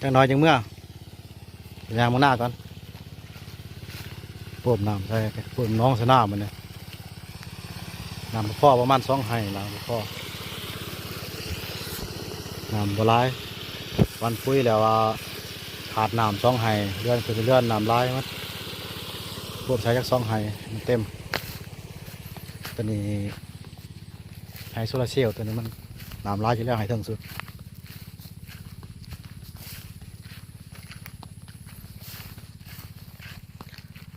ຈັກໜ້ອຍຈັ່ງເມືອ ຍ່າງມາໜ້າກ່ອນ ໂປ້ມນ້ຳໃສ່ ໂປ້ມໜອງໃສ່ໜ້າມັນນີ້ ນ້ຳບໍ່ພໍ ປະມານສອງໄຮ່ ນ້ຳບໍ່ພໍ ນ້ຳບໍ່ຫຼາຍ ຫວ່ານປຸ໋ຍແລ້ວວ່າຂາດນ້ຳສອງໄຮ່ ເດືອນຄືເດືອນ ນ້ຳຫຼາຍໝົດ ໂປ້ມໃສ່ຈັກສອງໄຮ່ ມັນເຕັມ ໂຕນີ້ ໄຮ່ໂຊລາເຊວ ໂຕນີ້ມັນນ້ຳຫຼາຍຢູ່ແລ້ວ ໄຮ່ເທິງສຸດ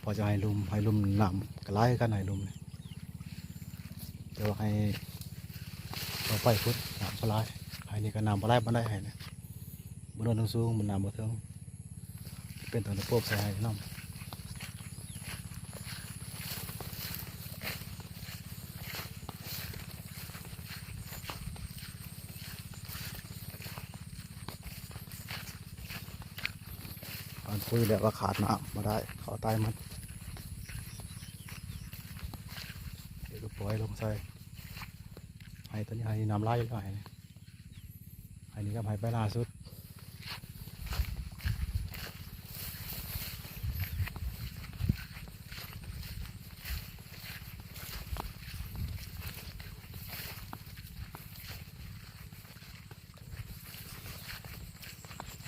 ພໍຈະໄຮ່ລຸ່ມ ໄຮ່ລຸ່ມນ້ຳກໍຫຼາຍຄືກັນ ໄຮ່ລຸ່ມນີ້ ແຕ່ວ່າໄຮ່ຕໍ່ໄປພຸ້ນນ້ຳບໍ່ຫຼາຍ ໄຮ່ນີ້ກໍນ້ຳບໍ່ຫຼາຍປານໃດ ໄຮ່ນີ້ ບໍ່ເນີນສູງ ມັນນ້ຳບໍ່ເຖິງ ເປັນຕ້ອງໄດ້ໂປ້ມໃສ່ໄຮ່ນຳ ຫວ່ານປຸ໋ຍແລ້ວວ່າຂາດນ້ຳບໍ່ໄດ້ ເຂົ້າຕາຍໝົດ ດຽວກໍປ່ອຍລົງໃສ່ ໄຮ່ໂຕນີ້ໄຮ່ນ້ຳຫຼາຍຢູ່ແລ້ວ ໄຮ່ນີ້ ໄຮ່ນີ້ກັບໄຮ່ໄປໜ້າສຸດ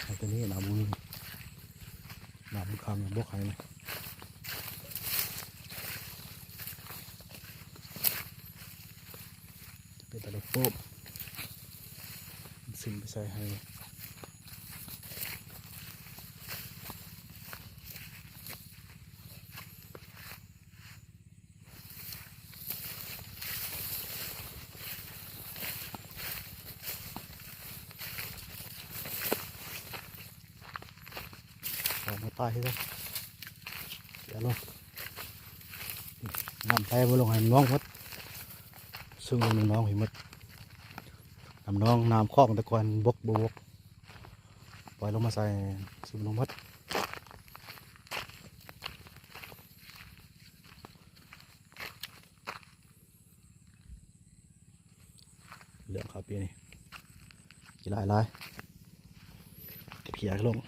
ໄຮ່ໂຕນີ້ນ້ຳບໍ່ມີ ນ້ຳມັນຂັງບົກໄຮ່ນີ້ ເປັນຕາໄດ້ໂປ້ມ ມັນຊຶມໄປໃສ່ໄຮ່ ອອກມາຕາຍຄືກັນ ເສຍລົງ ນ້ຳໄຫຼບໍ່ລົງໃຫ້ໜອງໝົດ ຊຶມລົງໃນໜອງໃຫ້ໝົດ ນ້ຳໜອງ ນ້ຳຄອງແຕ່ກ່ອນບົກບໍ່ບົກ ປ່ອຍລົງມາໃສ່ ຊຶມລົງໝົດ ເລື່ອງເຂົ້າປີນີ້ ຂີ້ຫຼາຍຫຼາຍ ເກັບຂີ້ຫຼາຍລົງ